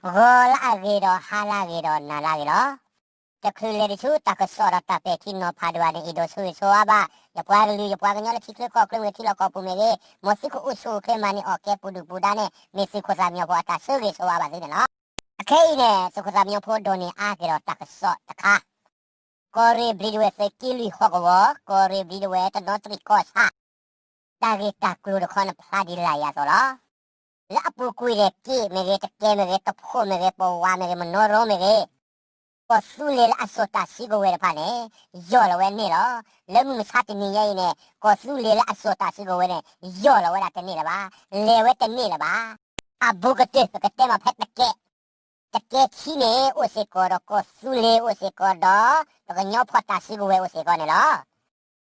ဂီၤလၢအဂ့ၤဒီးဟါလၢအဂ့ၤဒီးနၤလၢအဂ့ၤလီၤ. တချုးလဲၤတဆူတၢ်ကစီၣ်ဒီးတၢ်ပဲာ်ထံနီၤဖးဒိၣ်ဘၣ်န့ၣ် အဲၣ်ဒိးဆိၣ်ဂ့ၤဆိၣ်ဝါဘၣ် ယပှၤကလုာ်ယပှၤကညီလၢထံချၢကီၢ်ချၢမ့ၢ်ဂ့ၤ ထံလီၢ်ကီၢ်ပူၤမ့ၢ်ဂ့ၤ, မ်သုကအိၣ်ဆူၣ်အိၣ်ချ့မၤန့ၢ်အီၣ်ကဲပူၤဒုၣ်ပူၤဒါန့ၣ် မ့ၢ်သုးခိၣ်သၣ်မံညီၤဖိအတၢ်ဆိၣ်ဂ့ၤဆိၣ်ဝါဘၣ်သုန့ၣ်လီၤ. အခဲအံၤန့ၣ် သုးခိၣ်သၣ်မံညီၤဖိဒိးန့ၢ်အါက့ၤဒီးတၢ်ကစီၣ်တခါ ကီၢ်ရ့ၣ်ဘျံးဒဝဲၢ်သုးက့လွံၢ်ဟီၣ်ကဝီၤ ကီၢ်ရ့ၣ်ဘျံးဒဝဲၢ်တနီသရံၣ်ကီၢ်ဆၣ် တၢ်ဂ့ၢ်တၢ်ကျိၤတခီန့ၣ်ဖျါဒ်လာ်အံၤအသိးလီၤ. လၢအပူၤကွံာ်န့ၣ် က့ၣ်မ့ၢ်ဂ့ၤ တကဲမ့ၢ်ဂ့ၤ တဖိးမ့ၢ်ဂ့ၤ ပဝးမ့ၢ်ဂ့ၤ မနီရိမ့ၢ်ဂ့ၤ ကီၢ်သူလ့ၤလၢအစိာ်တၢ်စုကဝဲၤတဖၣ်န့ၣ် ယီၢ်လီၤဝဲန့ၢ်လီၤ. လၢမုၢ်မဆါတနံၤညါအံၤန့ၣ် ကီၢ်သူလ့ၤလၢအစိာ်တၢ်စုကဝဲၤန့ၣ် ယီၢ်လီၤဝဲဒၣ်တန့ၢ်လၢၤဘၣ်, လဲၤဝဲတန့ၢ်လၢၤဘၣ်. အဘူးကတၢၢ် ပကတဲမ့ၢ်ဖဲတကဲ တကဲခံန့ၣ် အိၣ်စ့ၢ်ကီးဒီးကီၢ်သူလ့ၤ အိၣ်စ့ၢ်ကီးဒီး ပကညီဖီၣ်တၢ်စုကဝဲၤအိၣ်စ့ၢ်ကီးန့ၣ်လီၤ.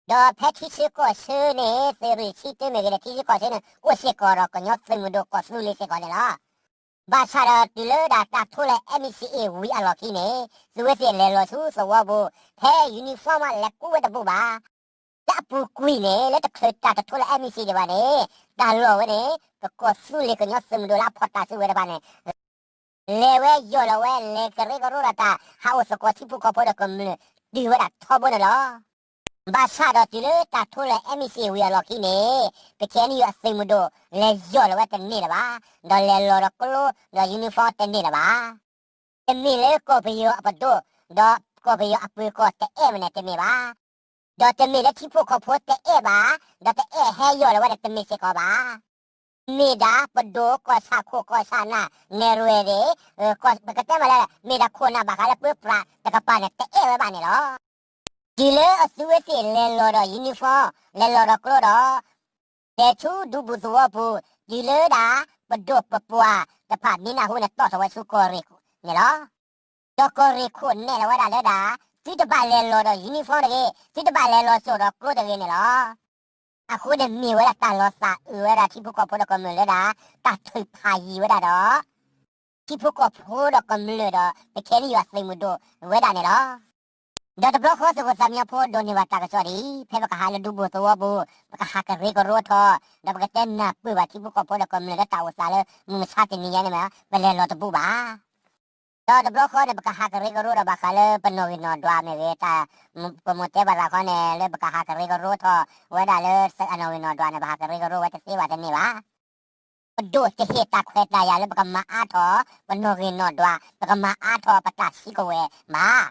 ဒီးဖဲထံဆၢကီၢ်ဆၢန့ၣ် သုးရ့ၣ်ဆံတၢမ့ၢ်ဂ့ၤဒီး ထံဆၢကီၢ်ဆၢန့ၣ် အိၣ်စ့ၢ်ကီးဒီးကညီသုးမုၢ်ဒိၣ်ကီၢ်သူလ့ၤစ့ၢ်ကီးန့ၣ်လီၤ. ဘၣ်ဆၣ်ဒီးတုၤလၢဒၣ်တၢ်ထိလၢ NCA ဝံၤအလီၢ်ခံန့ၣ် သုးဝဲသ့ၣ်လဲၤလီၤဆူသဝီပူၤ ဖဲ uniform လဲၤကူဝဲတဘူၣ်ဘၣ်. လၢအပူၤကွံာ်န့ၣ် လၢတချုးတၢ်တထိလၢ NCA ဒံးဘၣ်န့ၣ် တၢ်လီၢ်ဝဲန့ၣ် ပကီၢ်သူလ့ၤကညီသုးမုၢ်ဒိၣ်လၢအဖီၣ်တၢ်စုကဝဲၤတဖၣ်န့ၣ် လဲၤဝဲယီၢ်လီၤဝဲ လဲၤကရၢကရိဒီးတၢ်ဟးအိၣ်သကိးထံဖိကီၢ်ဖိဒီးကမျၢၢ် တုၤဝဲဒၣ်ထီဘိန့ၣ်လီၤ. ဘၣ်ဆၣ်ဒီးတုၤလၢတၢ်ထိလၢ NCA ဝံၤအလီၢ်ခံန့ၣ် ပ KNU အသုးမုၢ်ဒိၣ် လဲၤယီၢ်လီၤဝဲတန့ၢ်လၢၤဘၣ်, ဒီးလဲၤလီၤဒီးကျိ ဒီး uniform တန့ၢ်လၢၤဘၣ်. တမ့ၢ်လၢကီၢ်ပယီၤအပဒိၣ် ဒီးကီၢ်ပယီၤအပၢၤကီၢ်တအဲၣ်ဝဲန့ၣ်တမ့ၢ်ဘၣ်. ဒီးတမ့ၢ်လၢထံဖိကီၢ်ဖိတအဲၣ်ဘၣ်, ဒီးတအဲၣ်ဟဲယီၢ်လီၤဝဲဒီးတမ့ၢ်စ့ၢ်ကီးဘၣ်. မ့ၢ်ဒၣ်ပဒိၣ်ကီၢ်ဆၣ်ခိၣ်ကီၢ်ဆၣ်နၢ် နဲၣ်ရွဲၣ်ဒၣ် ပကတဲမ့ၢ်လဲၣ် မ့ၢ်ဒၣ်ခိၣ်နၢ်ဘၣ်ဃးလၢပၢပြးတကပၤန့ၣ် တအဲၣ်ဝဲဘၣ်န့ၣ်လီၤ. တုၤလၢအသုဝဲသ့ၣ်လဲၤလီၤဒီး uniform လဲၤလီၤဒီးကျိဒီး လဲၤဆူဒူပူၤသဝီပူၤ တုၤလၢဒၣ် ပဒိၣ်ပပှၢ်တဖၣ်မ့ၢ်နၢ်ဟူန့ၣ် တီၣ်ထီၣ်ဝဲဆူကီၢ်ရ့ၣ်ခိၣ်န့ၣ်လီၤ. ဒီးကီၢ်ရ့ၣ်ခိၣ်နဲၣ်လီၤဝဲဒၣ်လၢဒၣ် သုတဘၣ်လဲၤလီၤဒီး uniform တဂ့ၤ, သုတဘၣ်လဲၤလီၤစိာ်ဒီးကျိတဂ့ၤန့ၣ်လီၤ. အဃိန့ၣ်မ့ၢ်ဝဲဒၣ်တၢ်လီၤသးအုးဝဲဒၣ်ထံဖိကီၢ်ဖိဒီးကမျၢၢ်လၢဒၣ် တၢ်ထုးဖးယံၤဝဲဒၣ်ဒီး ထံဖိကီၢ်ဖိဒီးကမျၢၢ်ဒီး ပ KNU အသုးမုၢ်ဒိၣ်ဝဲဒၣ်န့ၣ်လီၤ. ဒီးတဘျီဃီသုးခိၣ်သၣ်မံညီၤဖိဒိးန့ၢ်ဘၣ်တၢ်ကစီၣ်ဒ်အံၤ ဖဲပကဟးလၢဒူပူၤသဝီပူၤ ပကဟးကရၢကရိထီၣ် ဒီးပကတဲနၢ်ပၢၢ်ဘၣ်ထံဖိကီၢ်ဖိဒီးကမျၢၢ်လၢတၢ်အိၣ်သးလၢမုၢ်မဆါတနံၤညါန့ၣ်မ့ၢ် ပလဲၤလီၤတဘူၣ်ဘၣ်. ဒီးတဘျီဃီန့ၣ် ပကဟးကရၢကရိဒီးဘၣ်ဃးလၢပနီၣ်ဂံၢ်နီၣ်ဒွးမ့ၢ်ဂ့ၤ တၢ်ပမိၢ်တဲဘၣ်သးခီန့ၣ် လၢပကဟးကရၢကရိထီၣ်ဝဲဒၣ်လၢအနီၣ်ဂံၢ်နီၣ်ဒွးန့ၣ် ပဟးကရၢကရိဝဲတသ့ဘၣ်တန့ၢ်ဘၣ်. ပဒိၣ်တဟ့ၣ်တၢ်ခွဲးတၢ်ယာ်လၢပကမၤအါထီၣ် ပနီၣ်ဂံၢ်နီၣ်ဒွး ပကမၤအါထီၣ်ပတၢ်စုကဝဲၤဘၣ်.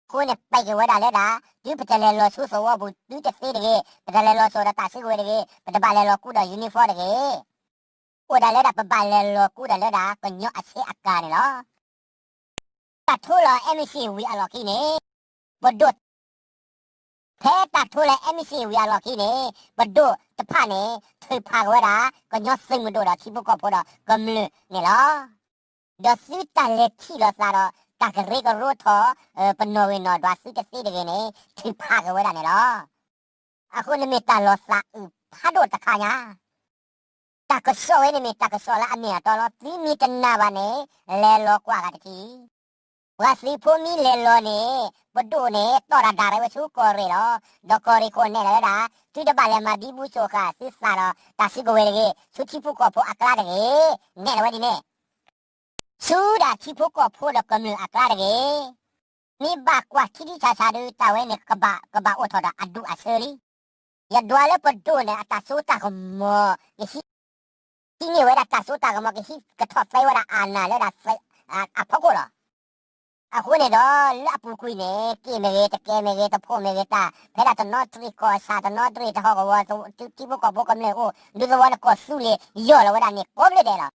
အဃိန့ၣ် ပာ်က့ၤဝဲဒၣ်လၢဒၣ် တုၤပတလဲၤလီၤဆူသဝီပူၤ သုတသ့တဂ့ၤ, ပတလဲၤလီၤစိာ်ဒီးတၢ်စုကဝဲၤတဂ့ၤ, ပတဘၣ်လဲၤလီၤကူဒီး uniform တဂ့ၤ. အိၣ်ဒၣ်လၢဒၣ် ပဘၣ်လဲၤလီၤကူဒီးလၢဒၣ် ကညီအဆ့အကၤန့ၣ်လီၤ. တၢ်ထိလၢ NCA ဝံၤအလီၢ်ခံန့ၣ် ပဒိၣ် ဖဲတၢ်ထိလၢ NCA ဝံၤအလီၢ်ခံန့ၣ် ပဒိၣ်တဖၣ်န့ၣ် ထုးဖးက့ၤဝဲဒၣ် ကညီသုးမုၢ်ဒိၣ်ဒီးထံဖိကီၢ်ဖိဒီးကမျၢၢ်န့ၣ်လီၤ. ဒီးသုတၢ်လဲၤထံၣ်လိာ်သးဒီး တၢ်ကရၢကရိထီၣ် ပနီၣ်ဂံၢ်နီၣ်ဒွးသုတသ့တဂ့ၤန့ၣ် ထုးဖးက့ၤဝဲဒၣ်န့ၣ်လီၤ. အဃိန့ၣ်မ့ၢ်တၢ်လီၤသးအုးဖးဒိၣ်တခါညါ တၢ်ကစီၣ်ဝဲန့ၣ်မ့ၢ်တၢ်ကစီၣ်လၢအမ့ၢ်အတီလီၤ. သုမ့ၢ်တနာ်ဘၣ်န့ၣ် လဲၤလီၤကွၢ်ဂၤတထံၣ်. ပှၤသုးဖိမ့ၢ်လဲၤလီၤန့ၣ် ပဒိၣ်န့ၣ် တီၣ်တၢ်ဒၣ်ရဲဝဲဆူကီၢ်ရ့ၣ်လီၤ. ဒီးကီၢ်ရ့ၣ်ခိၣ်နဲၣ်လီၤဝဲဒၣ် သုတဘၣ်လဲၤမၤဒံဘူစိာ်ဃာ် သုသးဒီးတၢ်စုကဝဲၤတဂ့ၤ, ဆူထံဖိကီၢ်ဖိအကျါတဂ့ၤ, နဲၣ်လီၤဝဲဒ်န့ၣ် ဆူဒၣ်ထံဖိကီၢ်ဖိဒီးကမျၢၢ်အကျါတဂ့ၤ. မ့ၢ်ဘၣ်ကွၢ်ထံထံဆးဆးဒီး တၢ်ဝဲန့ၣ် ကဘၣ်အိၣ်ထီၣ်ဒီးအဒူၣ်အဆၢလံ. ယဒွးလၢပဒိၣ်န့ၣ် အတၢ်စိတၢ်ကမီၤ ကဟံး ဟံးန့ၢ်ဝဲဒၣ်တၢ်စိတၢ်ကမီၤ ကဟံးကထီၣ်သဲဝဲဒၣ်အနၢ်လၢဒၣ်အဖီခိၣ်လီၤ. အဃိန့ၣ်ဒီး လၢအပူၤကွံာ်န့ၣ် က့ၣ်မ့ၢ်ဂ့ၤ တကဲမ့ၢ်ဂ့ၤ တဖိးမ့ၢ်ဂ့ၤ တၢ်ဖဲဒၣ်တနီသရံၣ်ကီၢ်ဆၣ် တနီသရံၣ်တဟီၣ်ကဝီၤ ထံဖိကီၢ်ဖိကမျၢၢ်အိၣ် ဒူသဝီန့ၣ် ကီၢ်သူလ့ၤ ယီၢ်လီၤဝဲဒၣ်န့ၣ် ကိးဘျၢဒဲးလီၤ.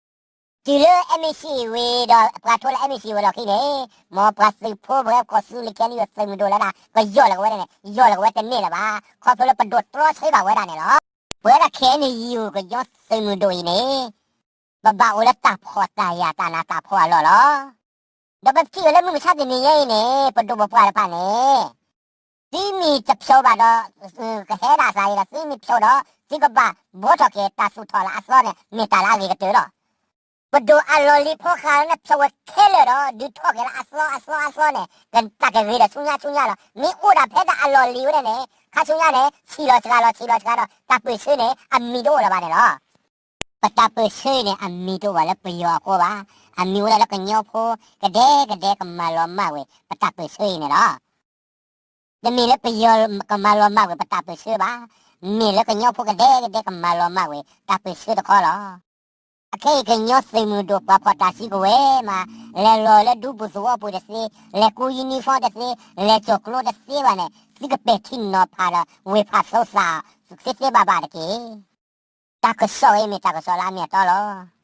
တုၤလၢ MCA ဝံၤဒီး ပှၤထိလၢ MCA ဝံၤလီၢ်ခံန့ၣ် မ်ပှၤသုးဖိပှၤကီၢ်သူလ့ၤ KNU သုးမုၢ်ဒိၣ်လၢဒၣ် ကယီၢ်လီၤကဝဲဒၣ်န့ၣ် ယီၢ်လီၤကဝဲတန့ၢ်လၢၤဘၣ်. ခီဖျိလၢပဒိၣ်တြီဆၢဘၣ်ဝဲဒၣ်န့ၣ်လီၤ. ပဝဲဒၣ် KNU ကညီသုးမုၢ်ဒိၣ်အံၤန့ၣ် ပဘၣ်အိၣ်လၢတၢ်ဖှီၣ်တၢ်ယာ်တၢ်နးတၢ်ဖှီၣ်အလီၢ်လီၤ. ဒီးပထံၣ်ဝဲလၢမုၢ်မဆါတနံၤညါအံၤန့ၣ် ပဒိၣ်ပပှၢ်တဖၣ်န့ၣ် သုမ့ၢ်တဖျိဘၣ်ဒီး ကဟဲဒၣ်သးအံၤဒီး သုမ့ၢ်ဖျိဒီး သုကဘၣ်ဘှီထီၣ်က့ၤတၢ်သူၣ်ထီၣ်လၢအသီန့ၣ် မ့ၢ်တၢ်လၢအဂ့ၤကတၢၢ်လီၤ. ပဒိၣ်အလီၢ်လံၤဖီဃာ်န့ၣ် ဖျိဝဲခဲလၢာ်ဒီး ဒုးထီၣ်က့ၤလၢအသီအသီအသီန့ၣ် တၢ်ကဂ့ၤဒီးဆူညါဆူညါလီၤ. မ့ၢ်အိၣ်ဒၣ်ဖဲဒၣ်အလီၢ်လံၤဝဲဒၣ်န့ၣ် ခါဆူညါန့ၣ် ဆံးလီၤစှၤလီၤ ဆံးလီၤစှၤဒီး တၢ်ပၢၢ်ဆၢန့ၣ် အမံၤတအိၣ်လၢၤဘၣ်န့ၣ်လီၤ. ပတၢ်ပၢၢ်ဆၢအံၤန့ၣ် အမံၤတအိၣ်ဘၣ်လၢပယီၤအဃိဘၣ်. အမံၤအိၣ်ဒၣ်လၢကညီဖိကဒဲကဒဲကမၤလီၤမၢ်ကွံာ် ပတၢ်ပၢၢ်ဆၢအံၤန့ၣ်လီၤ. တမ့ၢ်လၢပယီၤကမၤလီၤမၢ်ကွံာ်ပတၢ်ပၢၢ်ဆၢဘၣ်. မ့ၢ်လၢကညီဖိကဒဲကဒဲကမၤလီၤမၢ်ကွံာ်တၢ်ပၢၢ်ဆၢတခီလီၤ. အခဲအံၤကညီသုးမုၢ်ဒိၣ်ပှၤဖီၣ်တၢ်စုကဝဲၤမး လဲၤလီၤလၢဒူပူၤသဝီပူၤတသ့, လဲၤကူ uniform တသ့, လဲၤကၠီၣ်ကျိတသ့ဘၣ်န့ၣ် သုကပဲာ်ထံနီၤဖးဒီး ဝ့ၢ်ဖးသိသး သ့သ့ဘၣ်ဘၣ်တက့ၢ်. တၢ်ကစီၣ်အံၤမ့ၢ်တၢ်ကစီၣ်လၢအမ့ၢ်အတီလီၤ.